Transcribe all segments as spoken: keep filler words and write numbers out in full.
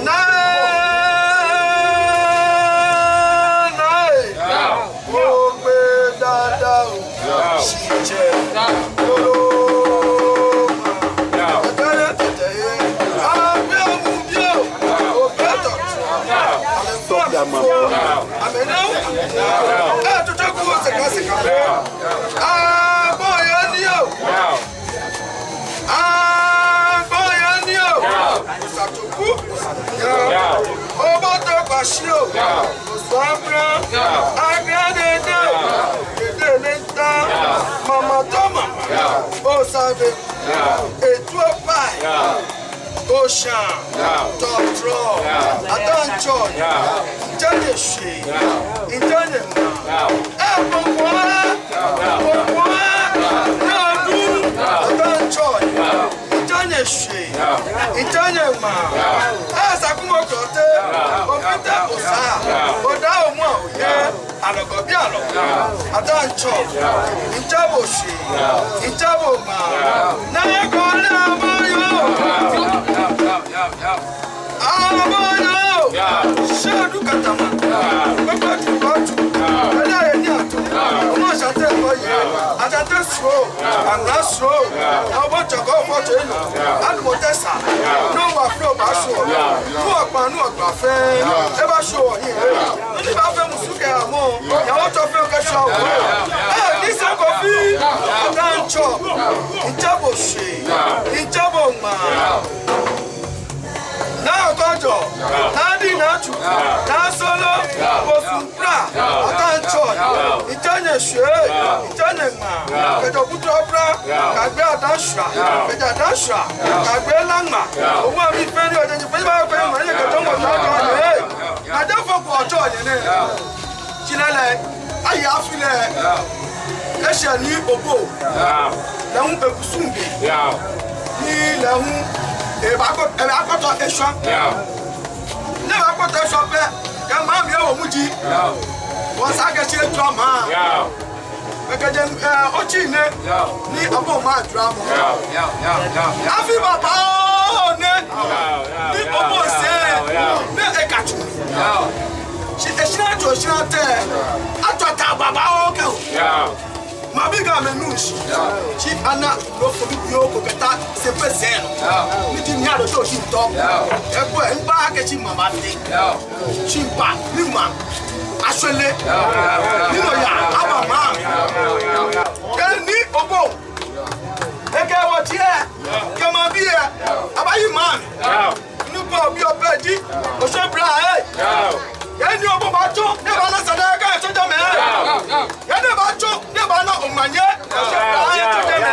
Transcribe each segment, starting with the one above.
Naa, naa, ee. Yao. Ogbe dada o. Yao. Shitsɛ. Yao. Lolo. Yao. Atɛrɛ tɛtɛ ye. Agbe amu bi o. Yao. Ogbe tɔ. Yao. Amɛ fɔ, amɛ fɔ. Yao. Amɛ naa. Yao. Ee, tutu ku o seka seka. Yao. Aa, bo ya ni o. Yao. Aa, bo ya ni o. Yao. Osatoku. Yao. Obote Kwashie o. Yao. Osabra. Yao. Agradede. Yao. Dede lenta. Yao. Mama Toma. Yao. Osabe. Yao. Etuopai. Yao. Ocean. Yao. Tɔtrɔ. Yao. Adantsɔ. Yao. Mitsɛ nyɛ shwee. Yao. Mitsɛ nyɛ ŋmaa. Yao. Ee, kpɔkpɔ. Yao. Kpɔkpɔ. Yao. Yao. Adantsɔ. Yao. Mitsɛ nyɛ shwee. Yao. Mitsɛ nyɛ ŋmaa. Yao. Ee, Sakumɔ Klɔte. Yao. Ofite osa. Yao. Oda omɔ oye. Yao. Alɔgɔ bi alɔ. Yao. Adantsɔ. Yao. Mitsɛ bo shwee. Yao. Mitsɛ bo ŋmaa. Yao. Naa kɔle amɔ yo. Yao. Amɔ yo. Yao. Shedu katama. Yao. Kpakpa tu kɔtu. Yao. Ena ye ni atu. Yao. Omɔ Ashante kɔ ye. Yao. Ashante sro. Yao. Aŋa sro. Yao. Naa bo tsɔkɔ fɔ tso inu. Yao. Anu mo tɛ sa. Yao. Nɔ wa fro ba sro. Yao. Nu okpa nu okpa fɛɛ. Yao. Eba sro ni. Yao. Ni ba fee musu kɛ amɔ, ya wɔ tɔ fee kɛ shɔ wɔ. Ee, Nii Sɛ Kofi, Adantsɔ, mitsɛ bo shwee, mitsɛ bo ŋmaa. Naa Kɔjɔ, Naa Di Naa Tsu, Naa Solo, Bosu Pra, Adantsɔ, mitsɛ nyɛ shwee, mitsɛ nyɛ ŋmaa. Kɛjɛ Butrɔ Pra, kɛgbe Adanshra, kɛjɛ Adanshra, kɛgbe Laŋma. Owu ami fɛɛ ni ojɛ ni fɛɛ ba fɛɛ ma ni kɛjɛ mɔ naa kɔ ni. Naa jɛ fɔ ko ojɔ yɛ nɛ. Shi lɛ lɛ, ayi afi lɛ. Eshɛ ni Oboo. Lɛ hu ekusum be. Ni lɛ hu, ebaakpɔ, ebaakpɔtɔ eshwã. Ni ebaakpɔtɔ eshwã pɛ, kɛ maŋ mli ewo muji. Wɔsa kɛ shi ejɔ maŋ. Kɛjɛ, ee, otsi nɛɛ. Ni abo maŋ jramɔ. Afi babaoo nɛ. Ni Oboo sɛɛ. Ni eka tsu. Shi eshra tsu eshra tɛ. Atswa ta babaoo kɛ o. Mabi Gamɛi nu shi. Shi ana loo fɔŋ bi yoo ko kɛta sɛpɛ sɛɛ nɔ. Ni ji ni ado tso shi tɔ. Ekwɛ, ŋkpa kɛ shi mama te. Shi ŋkpa ni maŋ ashwere. Ni nɔyaa aba maŋ. Kɛ ni Oboo. Ekɛ wɔtsɛ. Kɛ maŋbii. Abaayi maŋ. Ni Oboo bi Obɛdi. Oshɛ bra ee. Kɛ ni Oboo baatsɔ. Ni ebaana sane kɛ etsɔ jɛmɛ. Kɛ ni ebaatsɔ. Ni ebaana omanye. Oshɛ bra ee etsɔ jɛmɛ.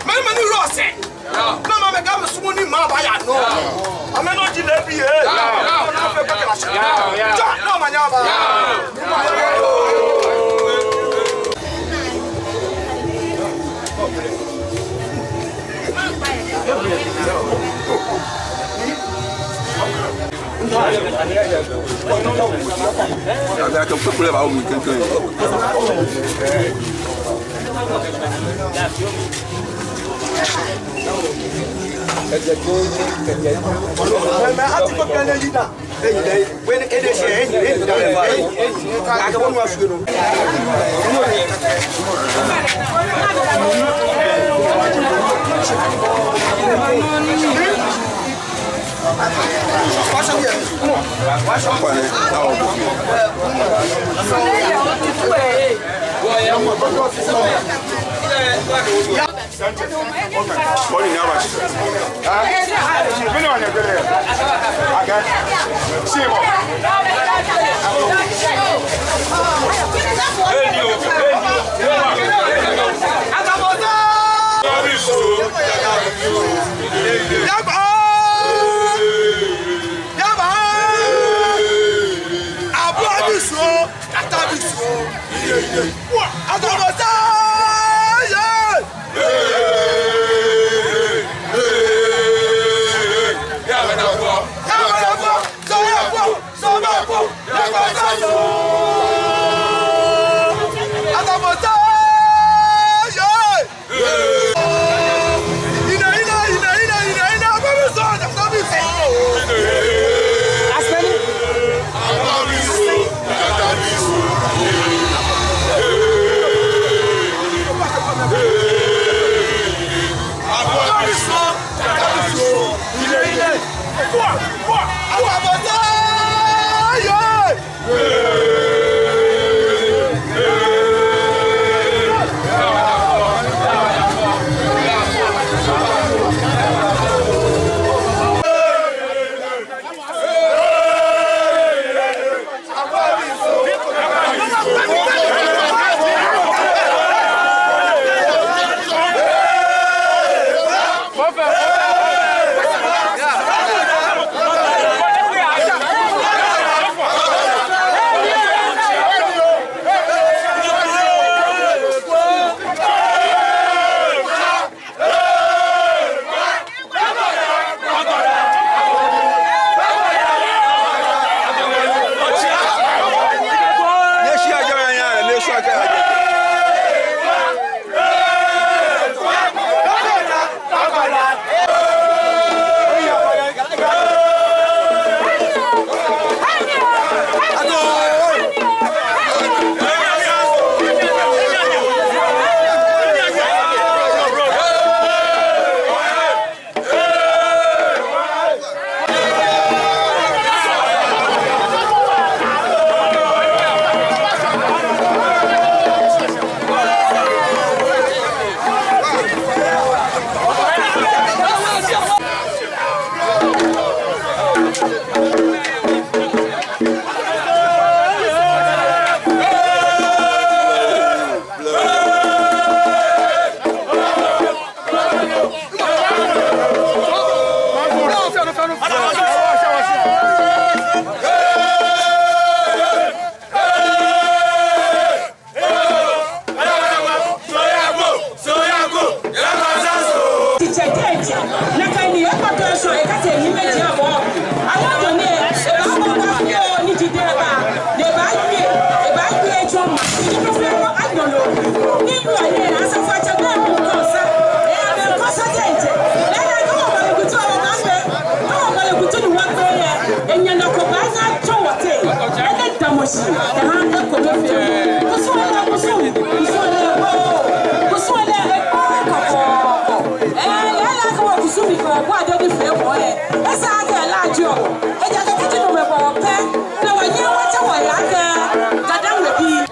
Mɛni mɛni lɔ sɛɛ. Naa mɛi amɛkɛ amɛsumɔ ni maŋ baaya nɔ. Amɛnɔ ji lɛ bi ee. Ona fɛɛ kpɛkɛ la shi.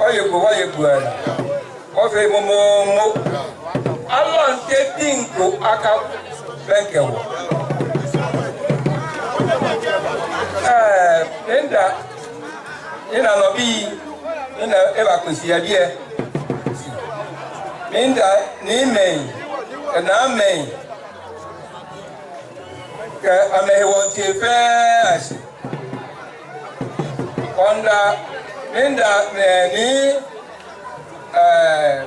Wɔye kpo, wɔye kpo, eh. Wɔfee momomo. Alɔnte diŋ ko akabɛŋkɛ wɔ. Eh, enda, ena nɔ bi, ena eba kpesi ya biɛ. Enda ni mɛi, ena mɛi. Kɛ amɛhe wɔŋtsɛ fɛɛ ashi. Wɔmiida, miida, eh, Nii, eh,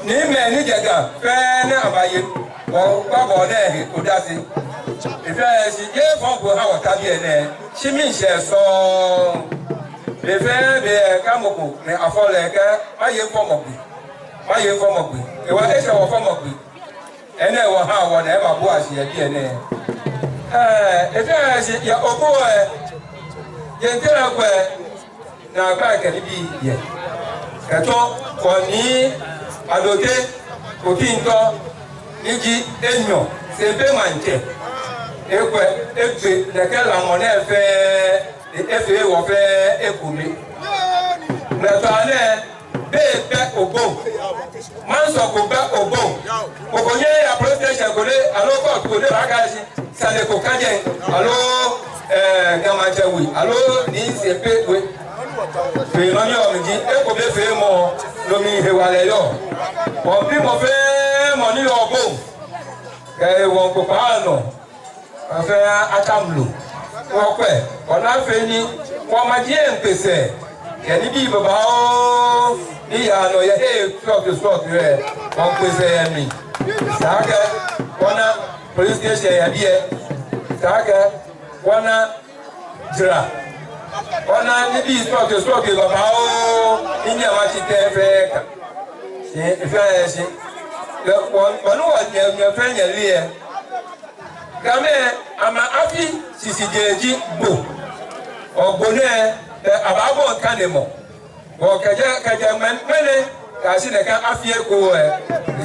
Niimɛi ni jɛ Ga fɛɛ ni amɛye wɔgbɔmɔ nɛɛ he odase. Efee shi jeee fɔŋ ko ha wɔta biɛ nɛɛ, shi miishɛɛ sɔŋŋ. Be fɛɛ be lɛ kɛ mɔ ko ni afɔ lɛ kɛ, maye fɔmɔ gbi. Maye fɔmɔ gbi. Ewa eshɛ wɔ fɔmɔ gbi. Enɛ wɔha wɔ nɛɛ, ebabua shi yɛ biɛ nɛɛ. Eh, efee shi yɛ Obon lɛ, yɛ ntɛrɛ kwɛ, naagba kɛ nibii yɛ. Kɛtsɔ kɔ Nii Adote Otintor ni ji enyɔ, Sempe maŋtsɛ. Ekwɛ, egbe nɛkɛ lamɔ nɛɛ fɛɛ, efee wɔ fɛɛ ekome. Nɛtɔ nɛɛ, be bɛ Obon. Mansɔ ko bɛ Obon. Mɔ ko nyɛŋ eya police station ko lɛ, aloo court ko lɛ, baakɛɛ shi sane ko ka jɛi, aloo, eh, Ga Maŋtsɛ we, aloo Nii Sempe we. Be nɔ ni yɔɔ mli ji, ekomefeemɔ, no mli hewalɛ yɔɔ. Wɔmiibi mɔ fɛɛ mɔ ni yɔɔ Obon, kɛ wɔ kpokpaa nɔ, afee atamlu. Wɔkwɛ, wɔna fɛɛ ni, wɔmaji eŋkpesɛ, kɛ nibii babaoo ni yaa nɔ yɛ he srɔto srɔto lɛ, wɔŋkpesɛ yɛ mli. Esa akɛ wɔna police station yɛ biɛ. Esa akɛ wɔna jara. Wɔna nibii srɔto srɔto babaoo ni nyɛmashi tɛ fɛɛ ka. Shi, efee shi. Lɛ, wɔ, wɔnu wɔ nyɛ, nyɛ fɛɛ nyɛle lɛ. Gamɛi, amɛ afi shishijee ji Gbo. Ogbo nɛɛ, eh, abaabɔ nkanemɔ. Wɔ kɛjɛ, kɛjɛ ŋmɛ, ŋmɛnɛ kɛyashi nɛkɛ afi eko lɛ,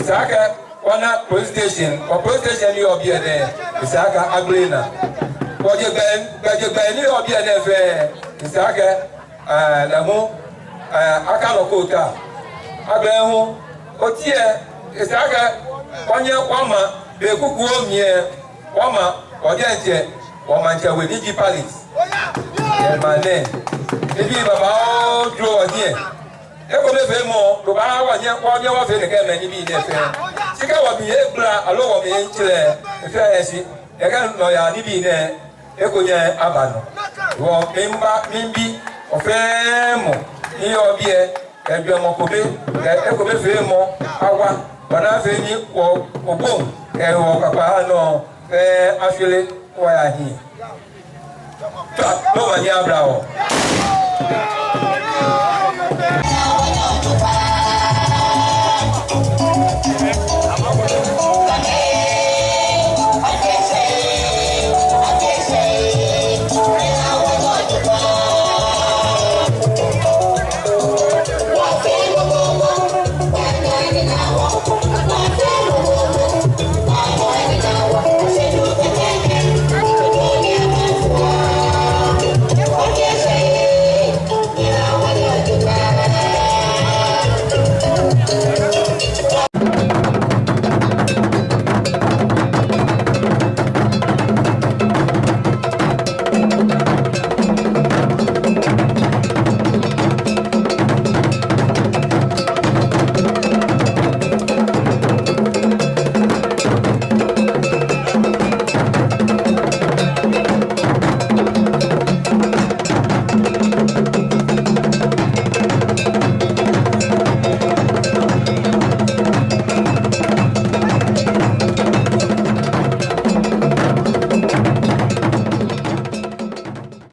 esa akɛ wɔna police station, wɔ police station ni yɔɔ biɛ nɛɛ, esa akɛ agbele naa. Wɔjegbɛi, gbɛjegbɛi ni yɔɔ biɛ nɛɛ fɛɛ, esa akɛ, eh, lɛ hu, eh, aka nɔ ko ta. Agbɛnɛ hu, oti lɛ, esa akɛ wɔnyɛ wɔma be kukuoo mli lɛ, wɔma wɔ diɛŋtsɛ wɔ maŋtsɛ we ni ji palace. Yɛ maŋ nɛɛ, nibii babaoo jro wɔ diɛŋ. Ekomefeemɔ, loo baa wɔnyɛ, wɔnyɛ wɔfee nɛkɛ mɛi nibii nɛɛ fɛɛ. Shi kɛ wɔmli egbala, aloo wɔmli etserɛ, efee shi. Nɛkɛ nɔyaa nibii nɛɛ, eko nyɛŋ aba nɔ. Wɔ miiba, miibi, mɔ fɛɛ mɔ ni yɔɔ biɛ, kɛ jwɛŋmɔ kome, kɛ ekomefeemɔ awa, bɔ ni afee ni wɔ Obon, kɛ wɔ kpakpa nɔ, kɛ afee lɛ, wɔya hiɛ. Tswa, omanye aba wɔ.